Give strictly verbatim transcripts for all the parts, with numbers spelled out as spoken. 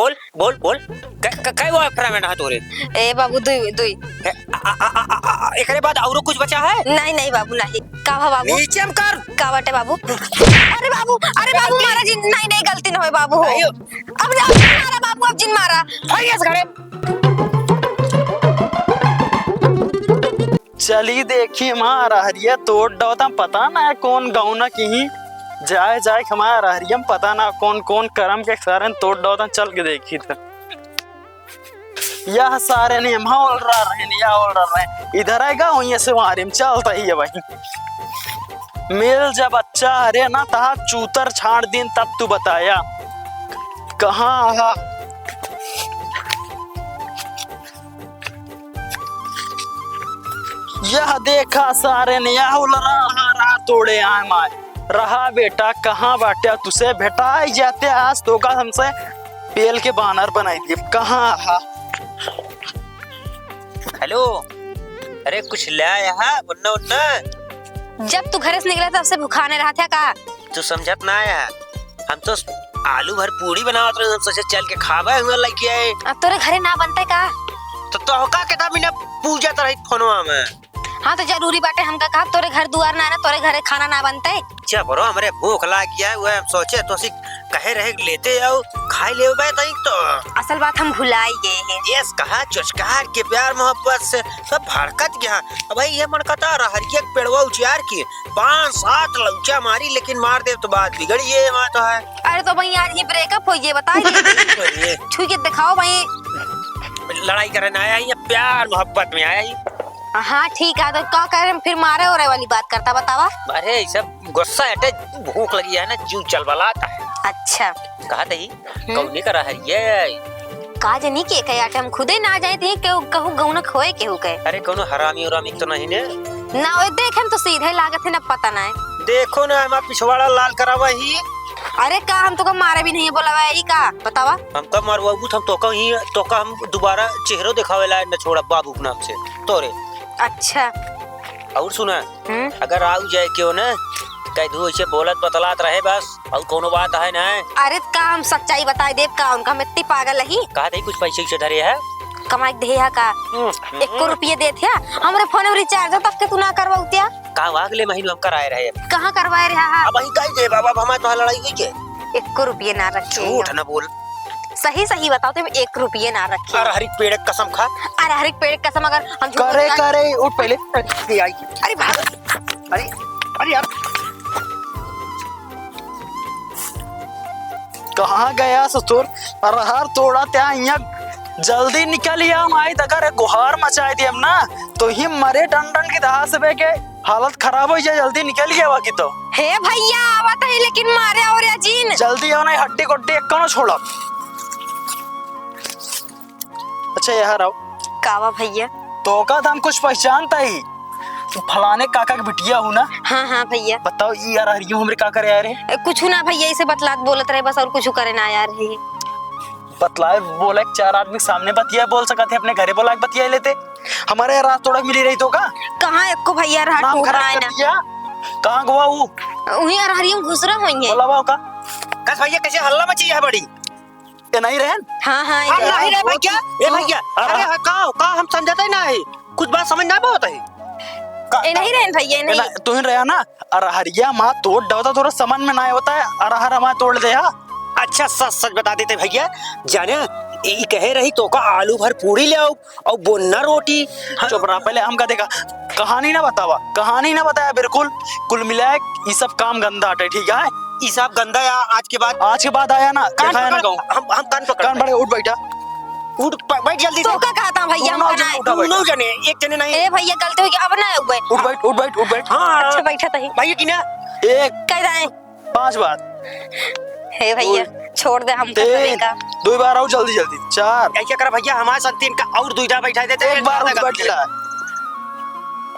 बोल, बोल, बोल। क-, क-, कै गो अखरा में ना तोरे? ए बाबू, दुई, दुई। ए, आ, आ, एकरे बाद औरो कुछ बचा है? नहीं, नहीं बाबू, नहीं। का भा बाबू? नीचे में कर। का बाटे बाबू? अरे बाबू, अरे बाबू, मारा जिन, नहीं, नहीं, गलती न होए बाबू हो। नहीं हो। अब जा, मारा बाबू, अब जिन मारा। भाई, इस घरे। चली देखी, हमार अरहरिया तोड़ डौता, पता ना है कौन गौना किहीं। जाए, जाए, हमार अरहरिया में पता ना कौन, कौन करम के कारण तोड़ डौता, चल के देखी त। यह सारे ने हम ओल रहा रहे, या ओल रहा रहे। इधर आएगा, वहीं से वहाँ रे, हम चलता ही है भाई। मेल जब अच्छा हरे ना, तहा चूतर छाड़ दिन, तब तू बताया। कहाँ हा? यह देखा सारे ने, यह उलरा रहा, रहा तोड़े आए माय। रहा बेटा, कहाँ बाट्या? तुसे भेटाई जाते आज तो का हमसे पेल के बानर बनाई दिए। कहाँ हा? हेलो, अरे कुछ ले आया हा, उन्ना, उन्ना? जब तू घरे से निकला तब से भुखाने रहत है का? तू समझत ना आया, हम तो आलू भर पूड़ी बनावत रहे, हम सोचे चल के खावे हुआ लग गया है। अब तोरे घरे ना बनते का? तो तोहका के दामी ना पूजा तरह फोनवा में। हाँ, तो जरूरी बाटे हमका कहा, तोरे घर दुआर ना है ना, तोरे घरे खाना ना बनते। अच्छा बरो, हमरे भूख लाग गया है, वह हम सोचे तो सी कहे रहे लेते आओ, खाई लेबे तई तो। असल बात हम भुलाई गए हैं। यस, कहा चुचकार के प्यार मोहब्बत से सब भड़कत गया। अब भाई ये मन कहता रहरिया के पेड़वा उचियार के पाँच सात लौचा मारी, लेकिन मार दे तो बात बिगड़ ये बात है। अरे तो भाई आज ये ब्रेकअप हो गया, बता दे। अरे। छुई के दिखाओ भाई। लड़ाई करे ना आया, ये प्यार मोहब्बत में आया ही। हाँ ठीक है, तो का करे फिर मारे ओरे वाली बात करता बतावा। अरे ई सब गुस्सा हटे, भूख लगी है ना, जीव चलबलात है। अच्छा। कहा तही, हम्म। कौने का रहरिया है? का जनी के कहे आटे, हम खुदे ना जाए थे, केहू कहू गौनक होए केहू के। अरे कौनो हरामी उरामी तो नहीं ने? ना ओए देखे में तो सीधे लागत है, ना पता ना है। देखो ना हमार पिछवाड़ा लाल करावा ही। अरे का हम तोका मारे भी नहीं बोलावा है, ई का बतावा? हम का मारवाबू, हम तोका ही, तोका हम दोबारा चेहरो दिखावे लायक न छोड़ा बाबू के नाम से तोरे। अच्छा। और सुना, हम्म? अगर आउ जाए केहू ना, कह दू ऐसे बोलत बतलात रहे बस, और कोनो बात है ना। अरे का हम सच्चाई बताई देब का, उनका हम इतनी पागल ही? कहा थे कुछ पैसे उसे धरे है? कमाई के देहे है का? हम्म। एको रुपये देत है? हमरे फोन में रिचार्ज है, तब के तू ना करवाउतिया? का अगले महीने हम कराए रहे। कहाँ करवाए रहे हा? अब वही कही दे बाबा, अब हमारे तो लड़ाई हुई के? एको रुपये ना रखे झूठ हैं। ना बोल। सही सही बताओ, तुम एक रुपये ना रखे। अरहरी के पेड़ के कसम खा। अरहरी के पेड़ के कसम, अगर हम झूठ करे, बोल- करे, उठ पहले। ये आई। अरे भाग। अरे, अरे यार। कहाँ गया ससुर? अरहर तोड़ा त्या हियाँ जल्दी निकल या, माई तकर गुहार मचाए दियम ना, तो ही मरे टन टन के दहा सबे के हालत खराब हो जाए, जल्दी निकल गया बाकी तो। हे भैया, आवत है, लेकिन मारे और या जीन। जल्दी आओ, नहीं हड्डी गोड्डी एक कनो छोड़ब। अच्छा, यहाँ रहो। कावा भैया? तो का हम कुछ पहचानता ही? तू फलाने काका के बिटिया हो ना? हाँ, हाँ भैया। बताओ, ई यार, हरियो हमरे का करे आए रहे? ए, कुछ ना भैया, इसे बतलात बोलत रहे बस, और कुछ करे ना आया रहे। बतलाए बोले, चार आदमी के सामने बतिया बोल सकत है, अपने घरे बोला के बतिया लेते। हमारे यार रात तोड़ा मिली रही तो का? कहाँ एको भैया रहा नाम टूट खराब रहा है कर ना। दिया। कहाँ गवा वो? वहीं यार हरियो घुसरा होइए। बोला बाबू का? कस भैया कैसे हल्ला मची है बड़ी? ये नहीं रहन? हाँ, हाँ, हम ये नहीं रहे भैया। ए भैया, अरे अरे हाँ, का, का हम समझते ही ना है। कुछ बात समझ ना पावत है। का, ए नहीं रहन भैया, ए नहीं। ना, तू ही रहा ना। अरहरिया माँ तोड़ डवता, थोड़ा समझ में ना होता है। अरहर माँ तोड़ दे हा। अच्छा, सच सच बता देते भैया, जाने ई कहे रही तो का आलू भर पूड़ी ले आओ और बोन्ना रोटी। हाँ। चुप रहा, पहले हमका देखा, कहानी ना बतावा, कहानी ना बताया बिल्कुल। कुल मिलाए ई सब काम गंदा हटे, ठीक है? ई सब गंदा या आज के बाद। आज के बाद आया ना, कान दिखाया ना पकड़, कहूँ। हम, हम कान पकड़ कान रहे। पकड़े, उठ बैठा। उठ, प-, बैठ जल्दी से। तो का कहता भैया, हम दोनों जने बनाए? उठा बैठा। दोनों जने, एक जने नहीं। ए भैया, गलती हो गई, अब ना आऊँ। उठ बैठ, उठ बैठ, उठ बैठ। हाँ। अच्छा, बैठा तही। भैया की ना? एक। कह रहे हैं। पांच बार। हे भैया, बोल। छोड़ दे हमका तीन। सभी का। दो बार आओ जल्दी जल्दी। चार। ऐसे कर भैया, हमारे साथ तीन का और दुई दा बैठा देते हैं, एक बार आधा उठ बैठ घंटे। ला।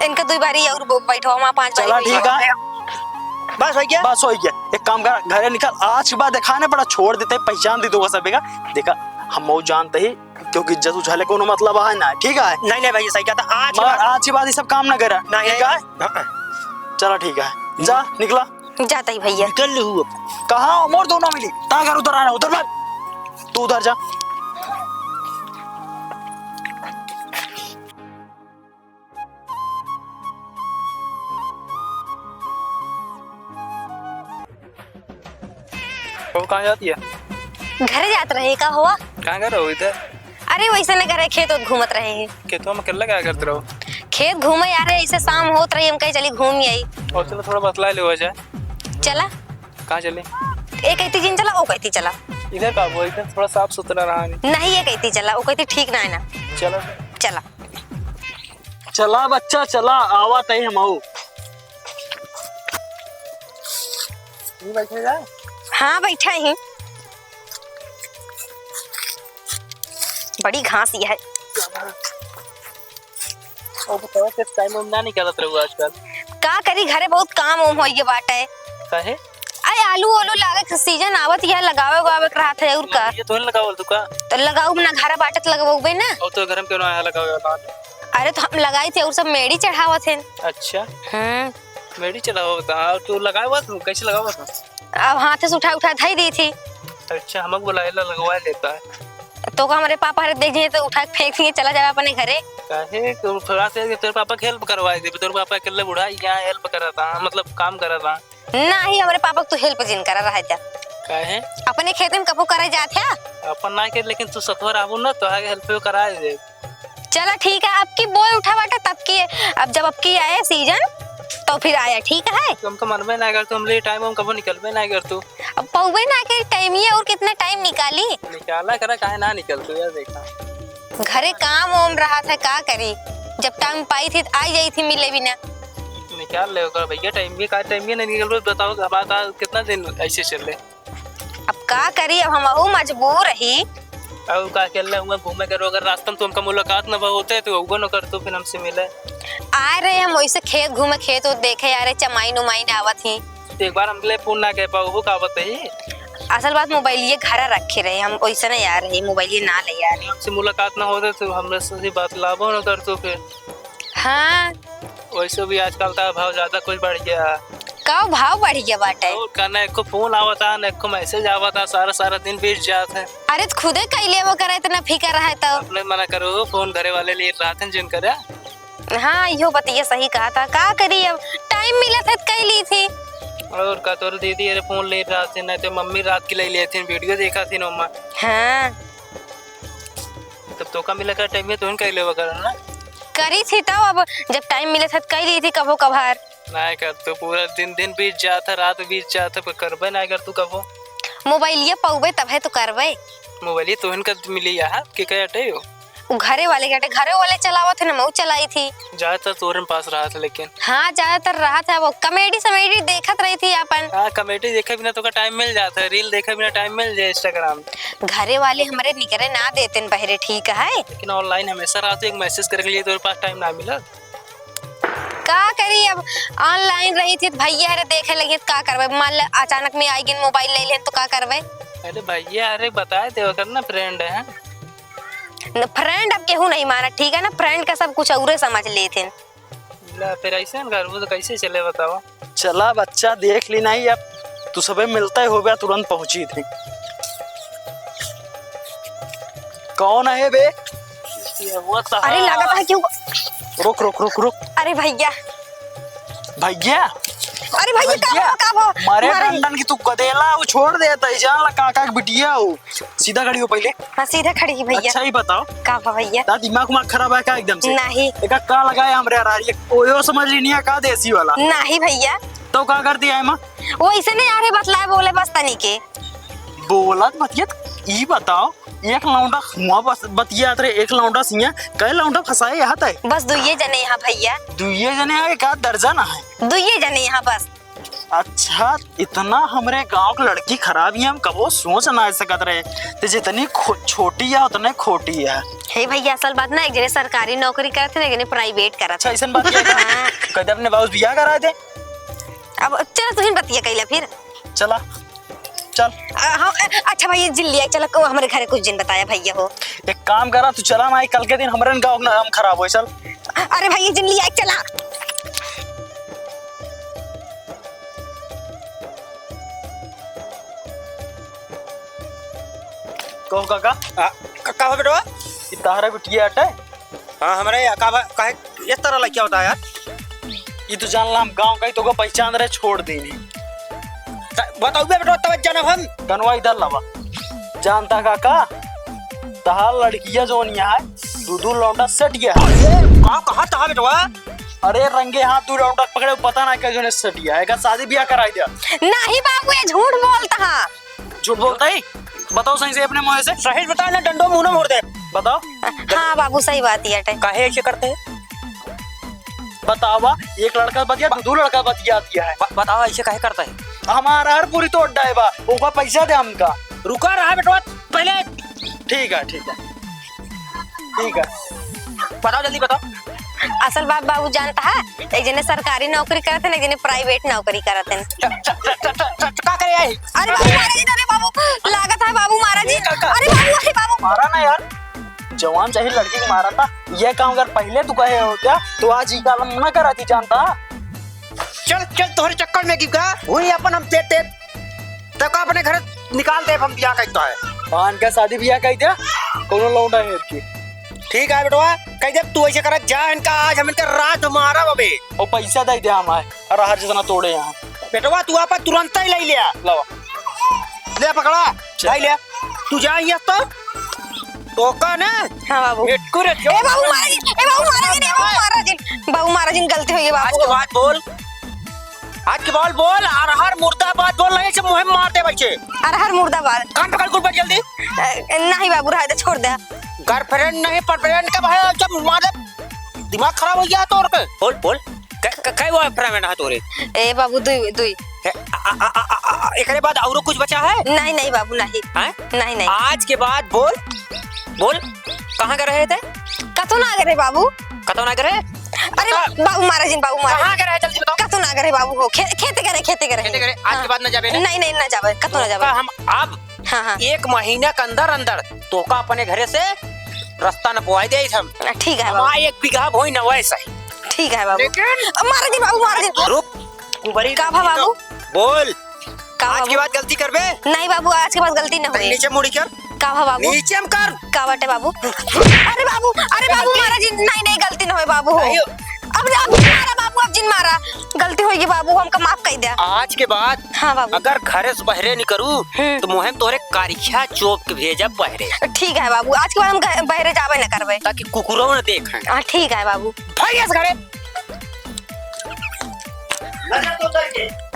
इनका दुई बारी और ब-, बैठो, हमारा पांच बारी चला, बैठो। ठीक है। बस हो गया। बस हो गया। एक काम कर, घरे निकल, आज के बाद दिखाने पड़ा, छोड़ देते, पहचान दी तो सभी का। देखा, हम वो जानते ही, क्योंकि इज्जत उछाले कोनो मतलब है ना, ठीक है? नहीं, नहीं भैया, सही कहता, आज के बाद, आज के बाद ये सब काम ना करा, नहीं, ठीक है? हाँ, हाँ। चला, ठीक है, जा, निकला। जाता ही भैया। निकल ले हूँ अब। कहाँ हो? मोर दोनों मिली। ता घर उधर आना, उधर मत। तू उधर जा। वो कहाँ जाती है? घरे जात रहे, का हुआ? कहाँ घर हो इधर? अरे, वैसे न घरे, खेत ओत घूमत रहे हैं। खेतवा में अकेला क्या करत रहो? खेत घूमे यार, ऐसे शाम होत रही, हम कहे चली घूम आई। और चलो, थोड़ा बतला ले हो जाए। चला। कहाँ चले? एक ऐती जिन चला, ओ कैती चला। इधर का वो, इधर थोड़ा साफ सुथरा रहा नहीं। नहीं, एक ऐती चला, ओ कैती ठीक ना है ना। चलो। चला। चला बच्चा, चला, आवा तई हम आऊ। तू बैठे जा। हाँ, बैठा ही। बड़ी घास ये है। ओ बताओ, किस टाइम में ना निकलत रहू आजकल? का करी, घरे बहुत काम उम होइए बाटे। काहे? अरे, आलू ओलू लागे के सीजन आवत, यह लगावे उगावे के रहत है, और का? ये तो लगावल तू का? तो लगाऊ ना, घर बाटे तो लगवाऊबे ना। और तो घर में क्यों ना आया लगावे वाला? अरे, तो हम लगाई थे, और सब मेड़ी चढ़ावत हैं। अच्छा। हम्म। मेड़ी चढ़ावत, हाँ, तू लगावत हूँ, कैसे लगावत हूँ? अब हाथे से उठा उठा धई दी थी। अच्छा, हमक बुलाए ला लगवा लेता है। तो का हमरे पापा हरे देख जाए तो उठा के फेंक दिए, चला जावे अपने घरे। काहे? तो थोड़ा से तोर पापा के हेल्प करवाए दे, तोर पापा अकेले बूढ़ा यहाँ हेल्प करता, मतलब काम करता। नाही, हमरे पापा के तू हेल्प जिन करा रहा जा। काहे? अपने खेते में कबो करे जात है? अपन ना के, लेकिन तू सतवर आबू ना, तो आगे हेल्प कराए दे। चला ठीक है, अब की बोए उठा बाटे तब की, अब जब अब की आए सीजन तो फिर आया, ठीक है? तुमको मनबे ना कर, तुम ले टाइम हम कबो निकलबे ना कर तू। अब पौबे ना के टाइम ये और कितना टाइम निकाली? निकाला करा, काहे ना निकल तू यार, देखा। घरे काम वाम रहत है, का करी? जब टाइम पाई थी, तो आई जाई थी मिले बिना। निकाल ले ओकर भैया, टाइम भी का, टाइम भी नहीं निकल रहा। बताओ, अब आता कितना दिन ऐसे चल रहे? अब का करी, अब हमहू मजबूर ही। और का, अकेले हुआ घूमे करो, अगर रास्ता में तुमका मुलाकात न होते तो उगो न करतो फिर हमसे मिले। आ रहे हम वैसे खेत घूमे, खेत उत देखे, यार चमाइन उमाइन आवत ही। तो एक बार हमले फोन ना कर पाओ, वो का बताई? असल बात मोबाइलिए घर रखे रहे हम, वैसे नहीं आ रहे, मोबाइलिए ना ले आ रहे। हमसे मुलाकात ना होते तो हमरे से बात लाभो न करतो फिर। हाँ। वैसे भी आजकल का भाव ज्यादा कुछ बढ़ गया। का भाव बढ़ गया बाटे? और का, ना एको फोन आवता, ना एको मैसेज आवता, सारा सारा दिन बीत जात है। अरे तो खुदे कई लेबो करे, इतना फिकर है तो। अपने मना करो, फोन घरे वाले लिए रात हैं जिन करे। हाँ, इहो बतिया सही कहा था। का करी, अब टाइम मिलत है तो कई ली थी। और का, तोर दीदी अरे फोन ले रहा थे, नहीं तो मम्मी रात की ले लेते हैं, वीडियो देखा थी नोमा। हाँ। तब तो का मिला कर टाइम में तो कई लेबो करे ना। करी थी तब, अब जब टाइम मिले था, कई ली थी कभो कभार। नाय कर तू, पूरा दिन, दिन बीत जात है, रात बीत जात है, पर करबे नाय कर तू कबो। मोबाइलिया पौबे तब है तो करबे। मोबाइलिया तोहन का मिली यहाँ, के कहे अटे हो? उ घरे वाले के अटे, घरे वाले चलावत है ना, मऊ चलाई थी। ज्यादातर तोरे पास रहा था लेकिन। हाँ, ज्यादातर रहा था, वो कॉमेडी समेडी देखत रही थी अपन। हाँ, कॉमेडी देखे बिना तो का टाइम मिल जाता है, रील देखे बिना टाइम मिल जाए Instagram। घरे वाले हमरे निकरे ना देते न बहरे, ठीक है? लेकिन online हमेशा रहते, एक मैसेज करे के लिए तोरे पास टाइम ना मिला। का करी अब, online रही थी तो भैया हरे देखे लगे तो का करबे, मान ले अचानक में आई गिन मोबाइल ले लेन तो का करबे? अरे भैया, अरे बताए दे, ओकर ना फ्रेंड है। न, फ्रेंड अब केहू नहीं माना, ठीक है ना, फ्रेंड का सब कुछ औरे समझ लेते हैं। ला, फिर ऐसे न करबू तो कैसे चले बताओ? चला बच्चा, देख ली नहीं, अब तू सबे मिलते होबे, तुरंत पहुंची थी। कौन है बे? ये हुआ तो अरे, हाँ। लागत है क्यों? रुक, रुक, रुक, रुक। अरे भैया। भैया? अरे भैया, का भैया? भा, का भा? मारे मारे। डंडन की तू गदेला, वो छोड़ देता है, जान ला काका की बिटिया हो। सीधा खड़ी हो पहले। हाँ, सीधा खड़ी ही भैया। अच्छा, ही बताओ। का भा भैया? ता दिमाग उमाग खराब है का एकदम से? नहीं। एका का लगाए हमरे यार, ये ओयो समझ ली नहीं है का देसी वाला? नहीं भैया। तो का कर दिया है माँ? वो ऐसे नहीं आ रहे, बतलाए बोले बस तनी के। बोलत बतियत ई बताओ, एक लौंडा हुआ बस बतियात रहे, एक लौंडा सिया, कै लौंडा फंसाए यहाँ तय? बस दुइये जने यहाँ भैया। दुइये जने यहाँ, एक आध दर्जन है। दुइये जने यहाँ बस। अच्छा, इतना हमरे गांव के लड़की खराब ही हम कबो सोच ना सकत रहे। ते जितनी खो-, छोटी है, उतने खोटी है। हे भैया, असल बात ना, एक जने सरकारी नौकरी करत है, एक जने प्राइवेट करत अच्छा, है। ऐसन बात है का? हाँ। कदे अपने बाबू से बियाह करा दे। अब चल, तुहिन बतिया कैला फिर। चला, चल। अ, हाँ, अ, अच्छा भैया, जिन लिया, चला, को हमरे घरे कुछ जिन बताया भैया हो। एक काम करा, तू चला ना, कल के दिन हमरे गाँव का नाम खराब हो, चल। अरे भैया, जिन लिया, चला। तो काका, आ, क-, का हो बेटवा? ई तहरा बिटिया अटे? हाँ, हमरे या का बा, काहे ये तरह लइका होता है यार? ई तो जान ला हम गाँव का ही, तोका पहचान रहे, छोड़ देनी। त-, बताऊ बे बेटवा, तब जानब हम। कनवा इधर लावा। जानता काका, तहार लड़किया जौन यहाँ है, दू दू लौंडा सट गया। अरे, का कहा था बेटवा? अरे, रंगे हाथ दू लौंडा पकड़े, पता ना कैसे सट गया। एकर शादी ब्याह कराई दिया। नहीं बाबू, ये झूठ बोलता है। झूठ बोलता ही? बताओ सही से अपने मुँह से। सही से बताओ ना, डंडो मुँह ना मोड़ दे। बताओ। हाँ बाबू, सही बात ही अटे। काहे ऐसे करते हैं? बतावा, एक लड़का बतिया, दू, दू लड़का बतिया दिया है। ब-, बताओ, ऐसे काहे करता है? हमारा हर पूरी तो अड्डा है बा, ओका पैसा दे हमका। रुका रहा बेटवा, पहले। ठीक है, ठीक है, ठीक है। बताओ, जल्दी बताओ। असल बात बाबू जानता है, एक जने सरकारी नौकरी करत हैं, एक जने प्राइवेट नौकरी करत हैं। त, त, त, का करे आई? अरे बाबू, मारा जी, अरे बाबू, लागत है बाबू, मारा जी। ए, का, का? अरे बाबू, अरे बाबू। मारा ना यार, जवान चाहे लड़की के मारा था, ये काम अगर पहले तू कहे होता, तो आज ये काम ना करा थी, जानता? चल, चल, तोहरे चक्कर में गिर गया, वही अपन हम ते, ते, तक अपने घर निकाल दे, हम बियाह कहता है। हाँ, इनका शादी बियाह कह दिया, कोनो लौंडा है इनकी। ठीक है बेटवा, कह दे, तू ऐसे कर, जा इनका, आज हम इनका रात मारा बबे। और पैसा दे दे हमारे, और हर जितना तोड़े यहाँ। बेटवा, तू आपन तुरंत ही ले लिया। लावा। ले पकड़ा, चल। ले लिया। तू जा यहाँ तो। तोका ना। हाँ बाबू। मेटकू रे, ए बाबू, मारा जी, ए बाबू, मारा जी, ए बाबू, मारा जी। बाबू, मारा जी, गलती हो गई बाबू। आज के बाद बोल। आज के बाद बोल, अरहर मुर्दाबाद बोल, नहीं से मुँह में मार दे बच्चे। अरहर मुर्दाबाद। कान पकड़ कुल बैठ जल्दी। अ, नहीं बाबू, रह दे, छोड़ दे। गर्लफ्रेंड नहीं, परफ्रेंड का भाई, जब मार दे, दिमाग खराब हो गया तोर के। बोल, बोल। क-, क-, कै वो अफरा में ना तोरे? ए बाबू, दुई, दुई। ए, आ, आ, एकरे बाद औरो कुछ बचा है? नहीं, नहीं बाबू, नहीं। हैं? नहीं, नहीं। आज के बाद बोल, बोल, कहाँ गए रहे थे? कतो ना गए रहे बाबू। कतो ना गए रहे? अरे बता। बाबू मारा जिन, बाबू मारा कहाँ जिन। गए रहे? जल्दी बताओ। कतो ना गए रहे बाबू हो, खे-, खेत गए रहे, खेत गए रहे। खेत गए रहे। आज के हाँ। बाद ना जाबे ना? नहीं, नहीं, ना जाबे, कतो ना जाबे। हम अब हाँ, हाँ। एक महीना के अंदर अंदर तोका अपने घरे से रास्ता नपवाई दे हम। ठीक है बाबू। हमार एक बीघा भोई न वैसा ही। ठीक है बाबू। लेकिन अब मारा जी बाबू, मारा जी। रुक, कुबरी का भा बाबू? बोल। का आज के बाबू? बाद गलती करबे? नहीं बाबू, आज के बाद गलती न होई। नीचे मुड़ी कर। का भा बाबू? नीचे हम कर। का बाटे बाबू? अरे बाबू, अरे बाबू, गलती। मारा जी, नहीं, नहीं, गलती न होई बाबू। नहीं हो। अब, अब जिन मारा बाबू, अब जिन मारा। गलती होई गई बाबू, हमका माफ कर दे। आज के बाद हाँ बाबू। अगर घरे से बहरे निकरू, हम्म। तो मुँहे में तोहरे कारिखा चोप के भेजब बहरे। ठीक है बाबू, आज के बाद हम घ-, बहरे जाबे न करबे। ताकि कुकुरो न देखे। हाँ, ठीक है बाबू। भाग यहाँ से घरे। नजर तो उतर के।